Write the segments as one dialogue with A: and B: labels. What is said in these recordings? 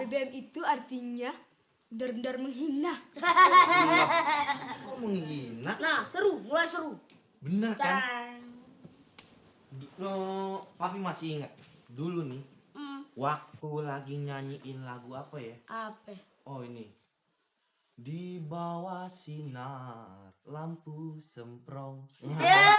A: BBM itu artinya benar-benar menghina.
B: Kok menghina?
C: Nah, seru, mulai seru.
B: Bener kan? Papi masih ingat dulu nih, waktu lagi nyanyiin lagu apa ya?
C: Apa?
B: Oh ini, di bawah sinar lampu semprong.
C: Ya,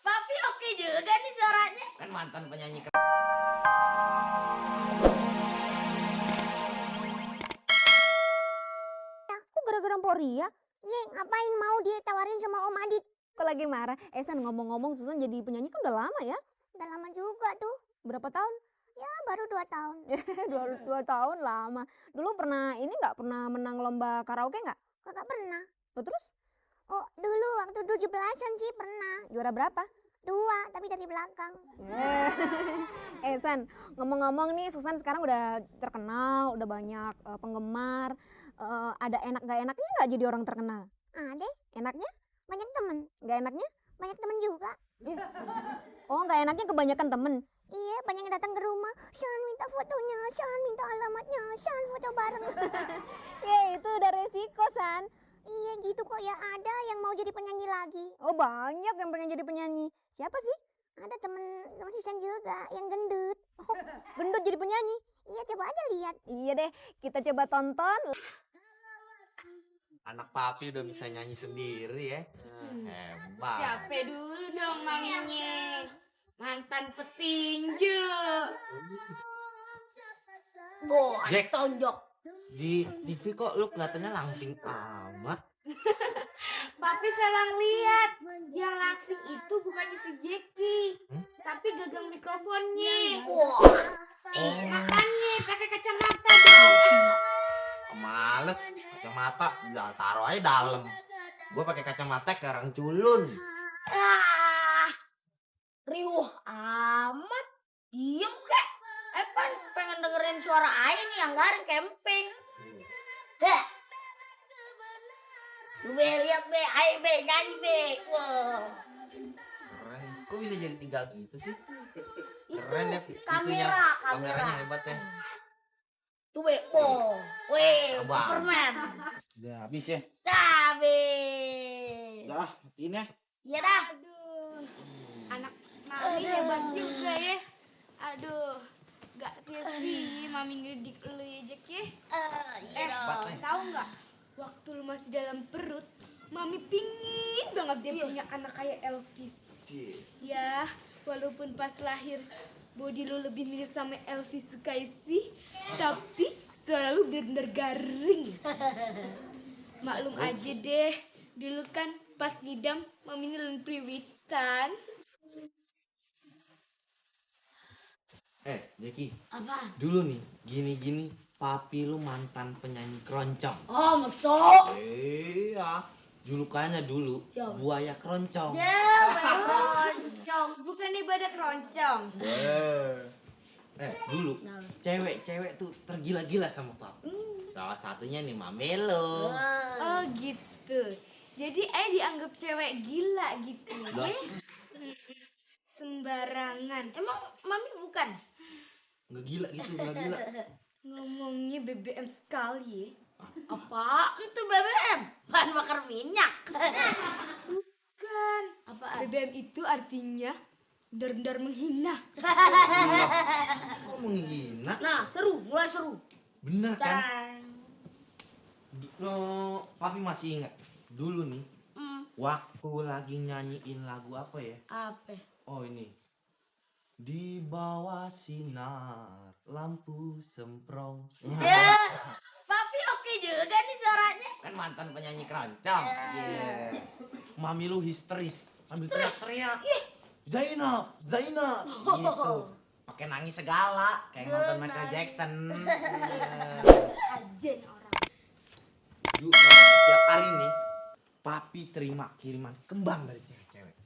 C: Papi oke juga nih suaranya.
B: Kan mantan penyanyi.
D: Aku gara-gara Emporia. Iya, ngapain mau ditawarin sama Om Adit?
E: Kok lagi marah? San, ngomong-ngomong Susan jadi penyanyi kan udah lama ya?
D: Udah lama juga tuh.
E: Berapa tahun?
D: Ya baru 2 tahun.
E: 2 tahun lama. Dulu pernah nggak pernah menang lomba karaoke nggak?
D: Kagak pernah.
E: Oh, terus?
D: Oh dulu waktu 17-an sih pernah.
E: Juara berapa?
D: 2, tapi dari belakang.
E: San, ngomong-ngomong nih Susan sekarang udah terkenal, udah banyak penggemar. Ada enak nggak enaknya nggak jadi orang terkenal?
D: Ada,
E: Enaknya?
D: banyak temen.
E: Nggak enaknya?
D: Banyak temen juga.
E: Oh, nggak enaknya kebanyakan temen.
D: Iya, banyak yang datang ke rumah. San minta fotonya, San minta alamatnya, San foto bareng.
E: Ya itu udah resiko, San.
D: Iya gitu kok ya, ada yang mau jadi penyanyi lagi.
E: Oh, banyak yang pengen jadi penyanyi. Siapa sih?
D: Ada temen Susan juga yang gendut.
E: Oh, gendut jadi penyanyi.
D: Iya coba aja lihat.
E: Iya deh, kita coba tonton.
B: Anak papi udah bisa nyanyi sendiri ya. Hebat.
A: Siapa dulu dong maminya? Mantan petinju.
C: Boy,
B: Jack.
C: tonjok.
B: Di TV kok lu kelihatannya langsing amat.
A: Papi salah lihat. Yang langsing itu bukannya si Jackie, tapi gagang mikrofonnya. Makanya pakai kacamata dong.
B: Males, kacamata udah taruh aja dalam. Gua pakai kacamata ke orang culun.
C: Riuh amat. Diem kek. Epan pengen dengerin suara Ain nih yang garing camping. Heh. Tuh be, lihat be, Ain be, nyanyi be. Wow.
B: Keren. Kok bisa jadi 3 gitu sih?
C: Itu
B: Keren ya itunya. Kameranya hebat ya.
C: Tuh be, wow. Weh,
B: Abang.
C: Superman.
B: Udah habis ya.
C: Dah be.
B: Udah, matiin ya.
C: Iya dah.
A: Aduh, anak mami hebat juga ya. Aduh, gak sia-sia mami ngedidik lu ya Jack ya.
C: Iya dong.
A: Tahu nggak? Waktu lu masih dalam perut, mami pingin banget dia punya anak kayak Elvis. Ya, walaupun pas lahir body lu lebih mirip sama Elvis Sukaesih, tapi suara lu bener-bener garing. Maklum aja deh, dulu kan pas ngidam mami nelen priwitan.
B: Jackie,
C: Apa?
B: dulu nih, gini-gini, papi lu mantan penyanyi keroncong.
C: Oh, mesok.
B: Iya, julukannya dulu
C: Siapa?
B: buaya keroncong.
C: Ya, keroncong.
A: Bukan ibadah keroncong.
B: Dulu cewek-cewek tuh tergila-gila sama papi. Salah satunya nih Mamelo.
A: Oh gitu. Jadi dianggap cewek gila gitu
B: Lah.
A: ya? Sembarangan.
C: Emang mami bukan?
B: Nggak gila gitu, nggak gila.
A: Ngomongnya BBM sekali.
C: Apaan tuh BBM? Bahan bakar minyak.
A: Bukan.
C: Apaan?
A: BBM itu artinya benar-benar menghina.
B: Kok menghina?
C: Nah, seru, mulai seru.
B: Bener kan?
C: Dan
B: Papi masih ingat dulu nih, waktu lagi nyanyiin lagu apa ya?
C: apa?
B: Oh ini, di bawah sinar lampu semprong.
C: Ya, Papi oke juga nih suaranya.
B: Kan mantan penyanyi keroncong. Yeah. Mami lu histeris sambil teriak-teriak. Zainab, Zainab, gitu. Pakai nangis segala, kayak nonton Michael Jackson.
A: Ajen orang.
B: Tiap hari nih, papi terima kiriman kembang dari cewek-cewek.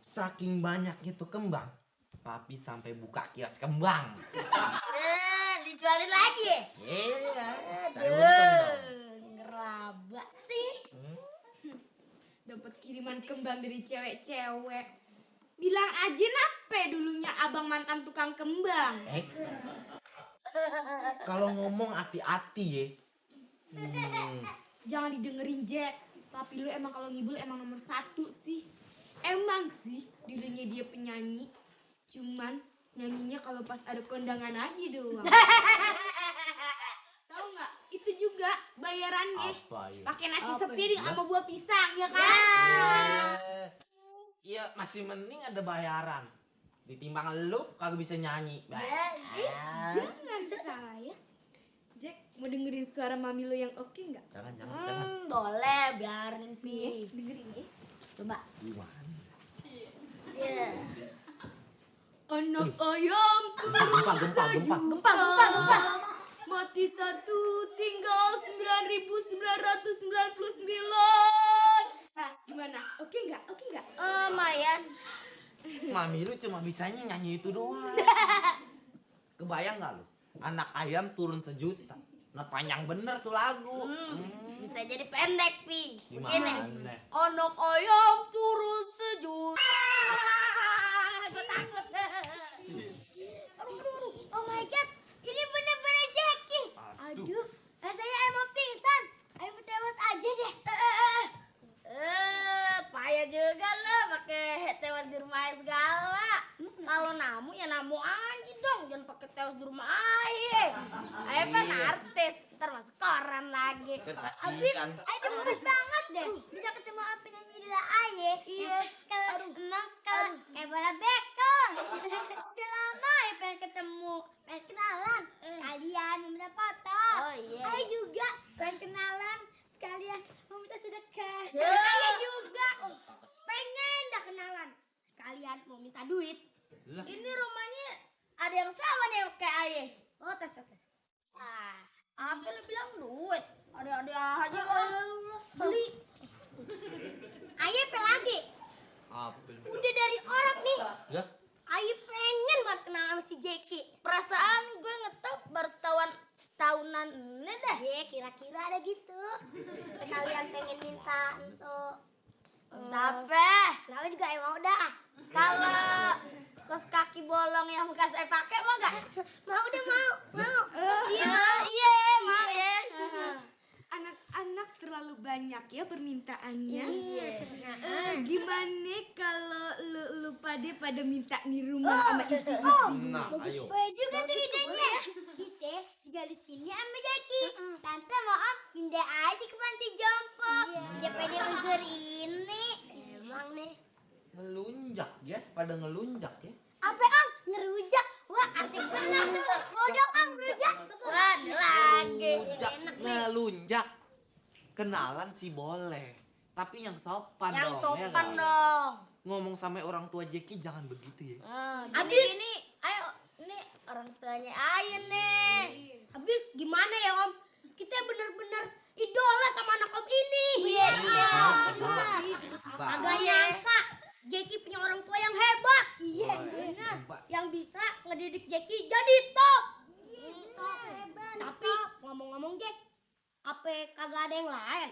B: Saking banyaknya tuh kembang, papi sampai buka kios kembang.
C: Dijualin lagi ya?
B: Iya, cari untung dong.
C: Ngeraba sih.
A: Dapat kiriman kembang dari cewek-cewek. Bilang aja nape dulunya abang mantan tukang kembang.
B: Kalau ngomong hati-hati ya.
A: Jangan didengerin Jack. Papi lu emang kalau ngibul emang nomor 1 sih. Emang sih dirinya dia penyanyi. Cuman nyanyinya kalau pas ada kondangan aja doang. Tahu nggak? Itu juga bayarannya.
B: Apa ya?
A: Pakai nasi
C: Apa
A: sepiring
B: ya?
A: sama buah pisang ya kan?
B: Iya masih mending ada bayaran. Ditimbang lu kagak bisa nyanyi.
A: Jangan saya. Jack mau dengerin suara mami lo yang oke nggak?
B: Jangan.
C: Boleh, biarin Pi.
A: Dengerin ya.
C: Coba.
B: Gimana?
C: Iya.
A: Anak ayam
B: Gempa.
A: mati 1 tinggal 9.999. Nah, gimana? Oke nggak?
C: Lumayan.
B: Mami lu cuma bisanya nyanyi itu doang. Kebayang nggak lu? Anak ayam turun 1 juta. Nah panjang bener tuh lagu.
C: Bisa jadi pendek, Pi. Begini.
B: Gimana?
C: Anak ayam turun sejuta. Gue takut. Aduh. Oh my god. Ini bener-bener Jackie.
B: Aduh.
C: Rasanya emang pingsan. Ayo tewas aja deh. Payah juga lo pakai tewas di rumah segala. Kalau namu ya namu aja dong, jangan pakai tewas di rumah aja. Ayo kan artis, ntar masuk koran lagi.
B: Kasihan.
C: Ayo gemes banget deh, bisa ketemu apa penyanyi di aja. Iya. Mengkel, kayak bola bekel. Udah lama ya pengen ketemu, pengen kenalan. Kalian mau minta foto. Oh iya. Ayo juga pengen kenalan. Sekalian mau minta sedekah. Saya juga pengen dah kenalan. Sekalian mau minta duit.
B: Lah.
C: Ini rumahnya ada yang sama nih kayak Aye. Oh, tes. Apa lu bilang duit? Ada aja beli. Aye apa lagi?
B: Apa?
C: Udah dari orang nih.
B: Ya?
C: Aye pengen banget kenal sama si Jackie. Perasaan gue ngetop baru setahunan ini dah. Iya, kira-kira ada gitu. Sekalian pengen minta untuk tapi kenapa juga emang udah. Kalau kos kaki bolong yang bekas saya pakai mau nggak? Mau. Iya, mau ya.
A: Anak-anak terlalu banyak ya permintaannya.
C: Iya.
A: Gimana kalau lu pada minta nih rumah sama istri?
B: Nah, ayo.
C: Boleh juga tuh idenya. Kita tinggal di sini sama Jackie. Tante maaf, pindah aja ke panti jompo. Daripada uzur ini. Emang nih.
B: Ngelunjak ya, pada ngelunjak ya.
C: Apa Om? Ngerujak? Wah asik bener tuh. Mau dong Om ngerujak? Wah lagi.
B: Ngelunjak. Kenalan sih boleh. Tapi yang sopan
C: Yang
B: dong. ya
C: sopan
B: nggak?
C: dong.
B: Ngomong sama orang tua Jackie jangan begitu ya.
C: Abis ini, ayo, ini orang tuanya Ayu nih. Abis gimana ya Om? Kita bener-bener idola sama anak Om ini. Iya. Agak nyangka Jackie punya orang tua yang hebat. Iya, benar. Yang bisa ngedidik Jackie jadi top. Hebat. Tapi ngomong-ngomong Jack, apa kagak ada yang lain?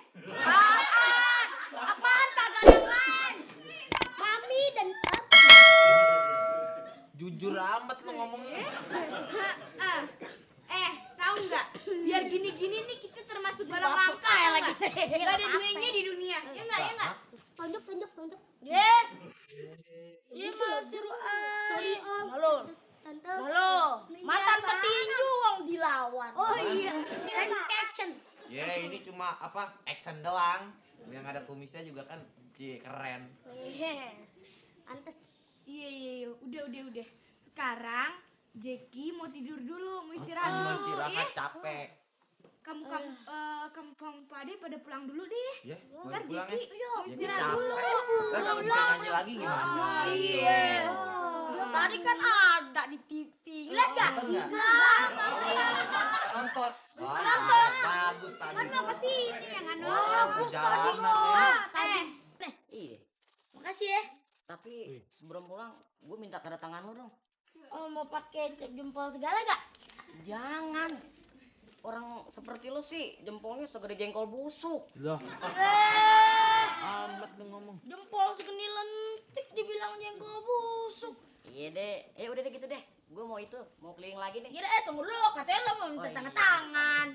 C: Apaan kagak ada yang lain? Mami dan Papi.
B: Jujur amat lu ngomongnya.
A: Tahu nggak? Biar gini-gini nih kita termasuk barang
C: Bapak
A: langka
C: ya
A: ya
C: lagi.
A: lagi. Gak ada duanya di dunia. Ya nggak?
C: Tunjuk. Dia malah suruh Sorry Om. Malu. Tante. Malu. Mantan petinju wong dilawan. Oh iya. Action.
B: Ya ini cuma apa? Action doang. Yang ada kumisnya juga kan keren.
C: Antes.
A: Iya. Udah. Sekarang Jackie mau tidur dulu, mau istirahat
B: Mau
A: dulu ya.
B: istirahat capek.
A: Kamu Pade pada pulang dulu deh.
B: Ya, mau
A: Ntar
B: pulang
A: Jackie
B: ya.
A: mau
B: Jadi
A: istirahat
B: capek.
A: dulu.
B: Ntar kalau bisa nyanyi lagi gimana?
A: Oh, iya.
C: Tadi kan ada di TV. Lihat gak?
B: Nonton nggak? Nonton. Bagus tadi.
C: Kan mau kesini ya kan?
B: Bagus jalanan ya.
F: Iya,
C: Makasih ya.
F: tapi sebelum pulang gue minta tanda tangan lu dong.
C: Oh, mau pakai cap jempol segala gak?
F: Jangan. Orang seperti lu sih jempolnya segede jengkol busuk.
B: Loh, amat lu ngomong.
C: Jempol segini lentik dibilang jengkol busuk.
F: Iya deh, udah deh gitu deh. Gue mau itu, mau keliling lagi nih.
C: Kira tunggu dulu, katanya lo mau minta
F: Oh, iya.
C: tanda tangan.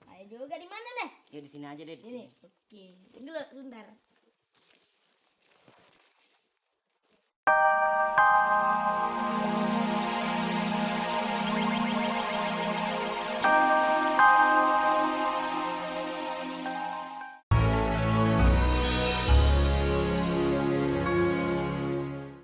C: Ayo juga di mana nih?
F: Ya di sini aja deh di
C: Sini.
F: sini.
C: Oke. Tunggu dulu sebentar.